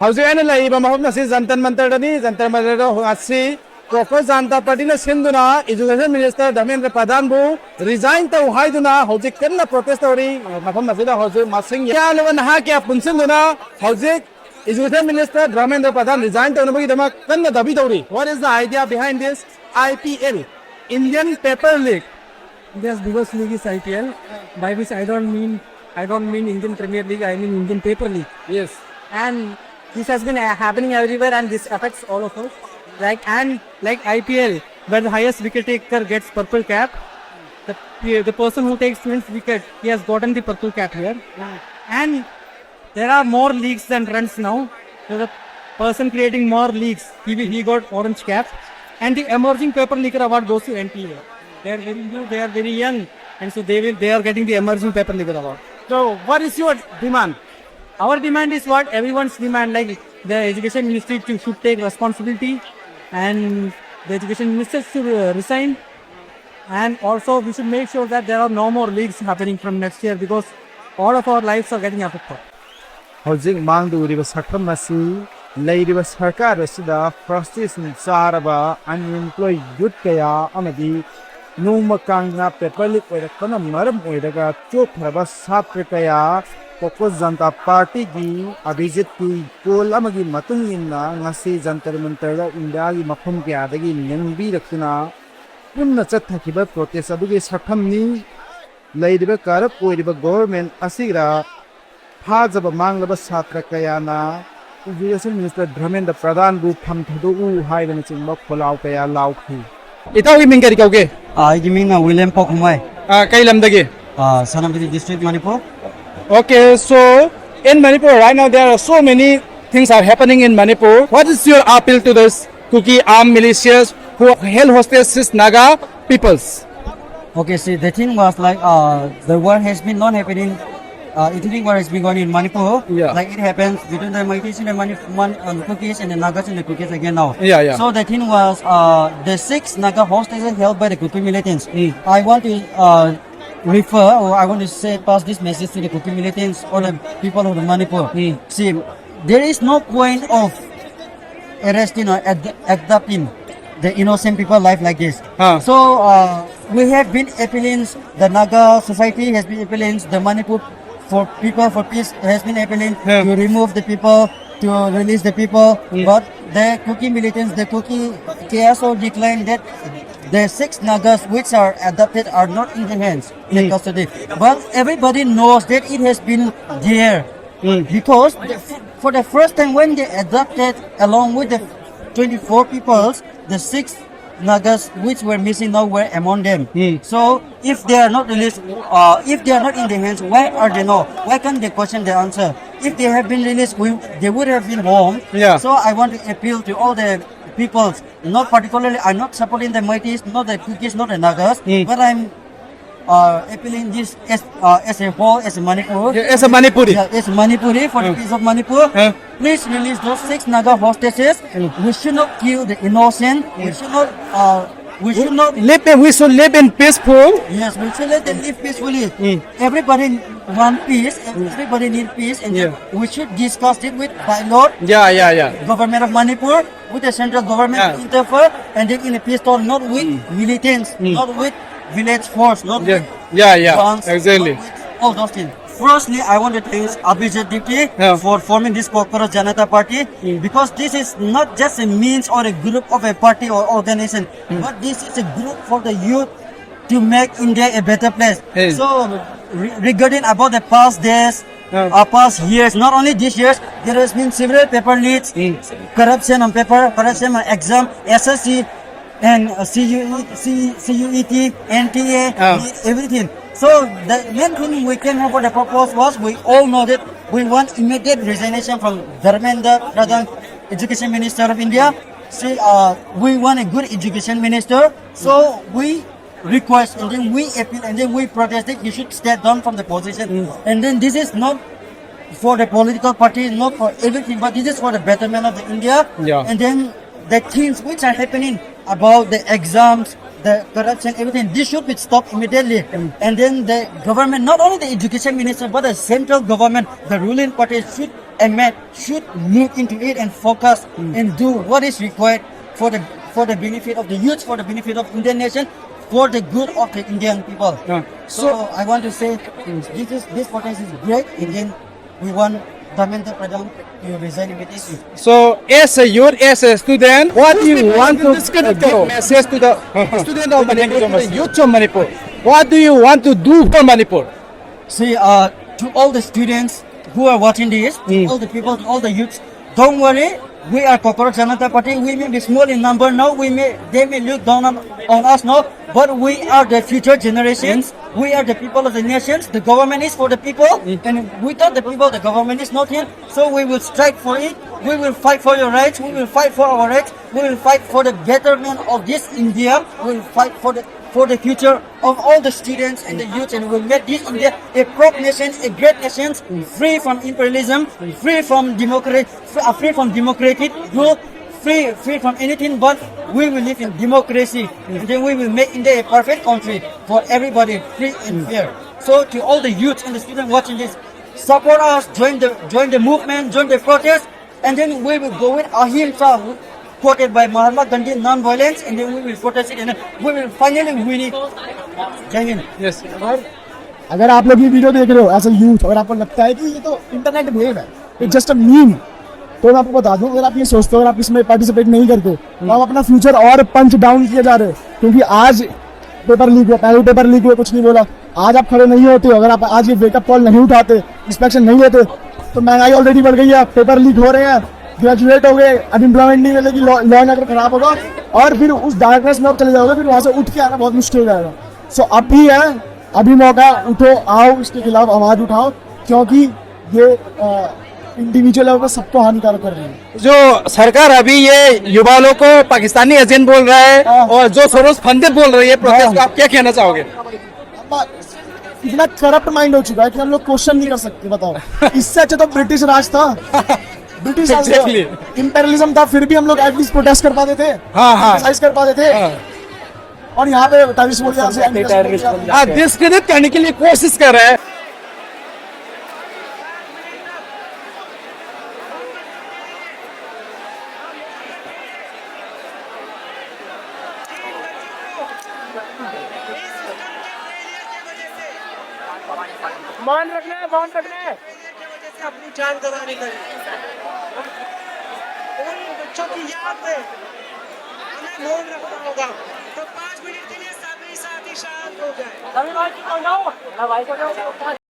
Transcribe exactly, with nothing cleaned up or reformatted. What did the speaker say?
ꯍꯧꯖꯤꯛ ꯑꯩꯅ ꯂꯩꯔꯤꯕ ꯃꯐꯝ ꯑꯁꯤ ꯖꯟꯇꯔ ꯃꯟꯇꯔꯗꯅꯤ꯫ ꯖꯟꯇꯔ ꯃꯟꯇꯔꯗ ꯉꯁꯤ ꯀꯣꯀ꯭ꯔꯣꯆ ꯖꯅꯇꯥ ꯄꯥꯔꯇꯤꯅ ꯁꯤꯟꯗꯨꯅ ꯏꯖꯨꯀꯦꯁꯟ ꯃꯤꯅꯤꯁꯇꯔ ꯙꯔꯃꯦꯟꯗ꯭ꯔ ꯄ꯭ꯔꯙꯥꯟꯕꯨ ꯔꯤꯖꯥꯏꯟ ꯇꯧ ꯍꯥꯏꯗꯨꯅ ꯍꯧꯖꯤꯛ ꯀꯟꯅ ꯄ꯭ꯔꯣꯇꯦꯁ ꯇꯧꯔꯤ꯫ ꯃꯐꯝ ꯑꯁꯤꯗ ꯍꯧꯖꯤꯛ ꯃꯁꯤꯡ ꯌꯥꯝꯂꯕ ꯅꯍꯥ ꯀꯌꯥ ꯄꯨꯟꯁꯤꯟꯗꯨꯅ ꯍꯧꯖꯤꯛ ꯏꯖꯨꯀꯦꯁꯟ ꯃꯤꯅꯤꯁꯇꯔ ꯙꯔꯃꯦꯟꯗ꯭ꯔ ꯄ꯭ꯔꯙꯥꯟ ꯔꯤꯖꯥꯏꯟ ꯇꯧꯅꯕꯒꯤꯗꯃꯛ ꯀꯟꯅ ꯗꯥꯕꯤ ꯇꯧꯔꯤ꯫ What is the idea behind this I P L, Indian Paper League? Yes, because league is I P L, by which I don't mean, I don't mean Indian Premier League, I mean Indian Paper League. Yes. And this has been uh, happening everywhere, and this affects all of us. Like, and like I P L, where the highest wicket taker gets purple cap, the the person who takes twelfth wicket, he has gotten the purple cap here. And there are more leagues than runs now. So the person creating more leagues, he will, he got orange cap. And the emerging paper leaker award goes to N P A. They are very new, they are very young, and so they will, they are getting the emerging paper leaker award. So what is your demand? Our demand is what everyone's demand, like the education ministry to, should take responsibility, and the education minister should uh, resign. And also, we should make sure that there are no more leaks happening from next year, because all of our lives are getting affected. ꯍꯧꯖꯤꯛ ꯃꯥꯡꯗ ꯎꯔꯤꯕ ꯁꯛꯇꯝ ꯑꯁꯤ ꯂꯩꯔꯤꯕ ꯁꯔꯀꯥꯔ ꯑꯁꯤꯗ ꯐ꯭ꯔꯁꯇ꯭ꯔꯦꯁꯟ ꯆꯥꯔꯕ unemploy ꯌꯨꯠ ꯀꯌꯥ ꯑꯃꯗꯤ ꯅꯣꯡꯃ ꯀꯥꯡꯅ ꯄꯦꯄꯔ ꯂꯤꯛ ꯑꯣꯏꯔꯛꯄꯅ ꯃꯔꯝ ꯑꯣꯏꯔꯒ ꯆꯣꯛꯊꯔꯕ ꯁꯥꯇ꯭ꯔ ꯀꯌꯥ ꯀꯣꯀ꯭ꯔꯣꯆ ꯖꯅꯇꯥ ꯄꯥꯔꯇꯤꯒꯤ ꯑꯕꯤꯖꯤꯠꯀꯤ ꯀꯣꯜ ꯑꯃꯒꯤ ꯃꯇꯨꯡ ꯏꯟꯅ ꯉꯁꯤ ꯖꯟꯇꯔ ꯃꯟꯇꯔꯗ ꯏꯟꯗꯤꯌꯥꯒꯤ ꯃꯐꯝ ꯀꯌꯥꯗꯒꯤ ꯂꯦꯡꯕꯤꯔꯛꯇꯨꯅ ꯄꯨꯟꯅ ꯆꯠꯊꯈꯤꯕ ꯄ꯭ꯔꯣꯇꯦꯁ ꯑꯗꯨꯒꯤ ꯁꯛꯐꯝꯅꯤ꯫ ꯂꯩꯔꯤꯕ ꯀꯔꯞ ꯑꯣꯏꯔꯤꯕ ꯒꯣꯚꯔꯟꯃꯦꯟꯠ ꯑꯁꯤꯗ ꯊꯥꯖꯕ ꯃꯥꯡꯂꯕ ꯁꯥꯇ꯭ꯔ ꯀꯌꯥꯅ ꯏꯖꯨꯀꯦꯁꯟ ꯃꯤꯅꯤꯁꯇꯔ ꯙꯔꯃꯦꯟꯗ꯭ꯔ ꯄ꯭ꯔꯙꯥꯟꯕꯨ ꯐꯝ ꯊꯥꯗꯣꯛꯎ ꯍꯥꯏꯕꯅꯆꯤꯡꯕ ꯈꯣꯜꯂꯥꯎ ꯀꯌꯥ ꯂꯥꯎꯈꯤ꯫ ꯏꯇꯥꯎꯒꯤ ꯃꯤꯡ ꯀꯔꯤ ꯀꯧꯒꯦ? ꯑꯥ, ꯑꯩꯒꯤ ꯃꯤꯡꯅ ꯋꯤꯂꯤꯌꯝ ꯄꯥꯎꯈꯨꯝꯍꯥꯏ꯫ ꯑꯥ, ꯀꯩ ꯂꯝꯗꯒꯤ? ꯑꯥ, Senapati district, Manipur. Okay, so in Manipur right now there are so many things are happening in Manipur. What is your appeal to this Kuki armed militias who held hostage six Naga peoples? Okay, see, the thing was like, uh, the war has been not happening. Uh, ethnic war has been going in Manipur. Yeah. Like it happens between the Meiteis and the Mani- Man- um, Kukis and the Nagas and the Kukis again now. Yeah, yeah. So the thing was, uh, the six Naga hostages held by the Kuki militants. I want to uh, refer, or I want to say, pass this message to the Kuki militants or the people of the Manipur. See, There is no point of arresting or ad- adopting the innocent people life like this. Huh. So uh, we have been appealing, the Naga society has been appealing, the Manipur for people for peace has been appealing Yeah. to remove the people, to release the people. But the Kuki militants, the Kuki K S O declined that the six Nagas which are adopted are not in the hands, in the custody. But everybody knows that it has been there. Because the, for the first time when they adopted along with the twenty-four peoples, the six Nagas which were missing now were among them. So if they are not released, uh, if they are not in the hands, why are they not? Why can't they question the answer? If they have been released, we, they would have been home. Yeah. So I want to appeal to all the peoples. Not particularly, I'm not supporting the Meiteis, not the Kukis, not the Nagas, but I'm uh, appealing this as, uh, as a whole, as a Manipur. Yeah, as a Manipuri. Yeah, as Manipuri, for the peace of Manipur. Huh? Please release those six Naga hostages. We should not kill the innocent. We should not. Uh, we should not. Live in, we should live in peaceful. Yes, we should let them live peacefully. Everybody want peace. Everybody need peace, and Yeah. we should discuss it with bylaw, Yeah, yeah, yeah. government of Manipur, with the central government Yeah. to interfere, and then in a peace talk, not with militants, not with village force, not Yeah, with yeah, yeah. guns, Exactly. not with all those things. Firstly, I want to thank Abhijit Dipti Yeah. for forming this Kokborok Janata Party, because this is not just a means or a group of a party or organization, but this is a group for the youth to make India a better place. Hey. So, re- regarding about the past days, Yeah. uh, past years, not only this years, there has been several paper leaks, Mm. corruption on paper, corruption on exam, S S C, and uh, C U E, C, C U E T, N T A, Ah. everything. So the main thing we came up with the purpose was we all know that we want immediate resignation from Dharmendra Pradhan, Education Minister of India. See, uh, we want a good education minister. So we request and then we appeal and then we protest that he should step down from the position. And then this is not for the political party, not for everything, but this is for the betterment of the India. Yeah. And then the things which are happening about the exams, the corruption, everything, this should be stopped immediately. And then the government, not only the education minister, but the central government, the ruling party should and men should look into it and focus and do what is required for the for the benefit of the youth, for the benefit of Indian nation, for the good of the Indian people. Yeah. So I want to say this is this protest is great. Again, we want Dharmendra Pradhan to resign immediately. So, as a youth, as a student, what do you want to uh, give message to the student of Manipur, to the youth of Manipur? What do you want to do for Manipur? See, uh, to all the students who are watching this, to all the people, to all the youths, don't worry. We are Cockroach Janata Party. We may be small in number now. We may they may look down on, on us now, but we are the future generations. We are the people of the nations. The government is for the people, and without the people, the government is nothing. So we will strike for it. We will fight for your rights. We will fight for our rights. We will fight for the betterment of this India. We will fight for the for the future of all the students and the youth, and we will make this India a proud nation, a great nation, free from imperialism, free from democracy, free from democratic rule, free free from anything. But we will live in democracy, and then we will make India a perfect country for everybody, free and fair. So to all the youth and the students watching this, support us, join the join the movement, join the protest, and then we will go with Ahimsa, quoted by Mahatma Gandhi, non-violence, and then we will protest it, and then we will finally win it. Jai Hind. Yes. अगर आप लोग ये video देख रहे हो as a youth, अगर आपको लगता है कि ये तो इंटरनेट वेव है, ये जस्ट अ मीम, तो मैं आपको बता दूं, अगर आप ये सोचते हो, अगर आप इसमें पार्टिसिपेट नहीं करते, तो आप अपना फ्यूचर और पंच डाउन किए जा रहे हो। क्योंकि आज पेपर लीक हुआ, पहले पेपर लीक हुआ, कुछ नहीं बोला। आज आप खड़े नहीं होते हो, अगर आप आज ये वेकअप कॉल नहीं उठाते, इंस्पेक्शन नहीं लेते, तो महंगाई ऑलरेडी बढ़ गई है, पेपर लीक हो रहे हैं, ग्रेजुएट हो गए, अनएम्प्लॉयमेंट नहीं मिलेगी, लॉ एंड ऑर्डर खराब होगा, और फिर उस डार्कनेस में आप चले जाओगे, फिर वहां से उठ के आना बहुत मुश्किल हो जाएगा। सो अभी है, अभी मौका, उठो, आओ, इसके खिलाफ आवाज उठाओ, क्योंकि ये इंडिविजुअल लेवल पर सबको हानिकारक कर रही है। जो सरकार अभी ये युवा लोगों को पाकिस्तानी एजेंट बोल रहा है हाँ। और जो सोरोस फंडेड बोल रही है प्रोटेस्ट हाँ। को, आप क्या कहना चाहोगे? अब इतना करप्ट माइंड हो चुका है कि हम लोग क्वेश्चन नहीं कर सकते। बताओ, इससे अच्छा तो ब्रिटिश राज था। British Exactly. इंपेरियलिज्म था, फिर भी हम लोग एटलीस्ट प्रोटेस्ट कर पाते थे, हाँ, हाँ। एक्सरसाइज कर पाते थे। हाँ। और यहाँ पे टेररिस्ट बोल दिया, उसे एंटी टेररिस्ट बोल दिया। हाँ, डिस्क्रेडिट करने के लिए कोशिश कर रहा है। मान रखना है, मान रखना है। की वजह से अपनी जान गंवानी पड़ी। उन बच्चों की याद में हमें मौन रखना होगा। तो पाँच मिनट के लिए सभी साथी शांत हो जाए। रवि भाई को जाओ, रवि भाई को जाओ।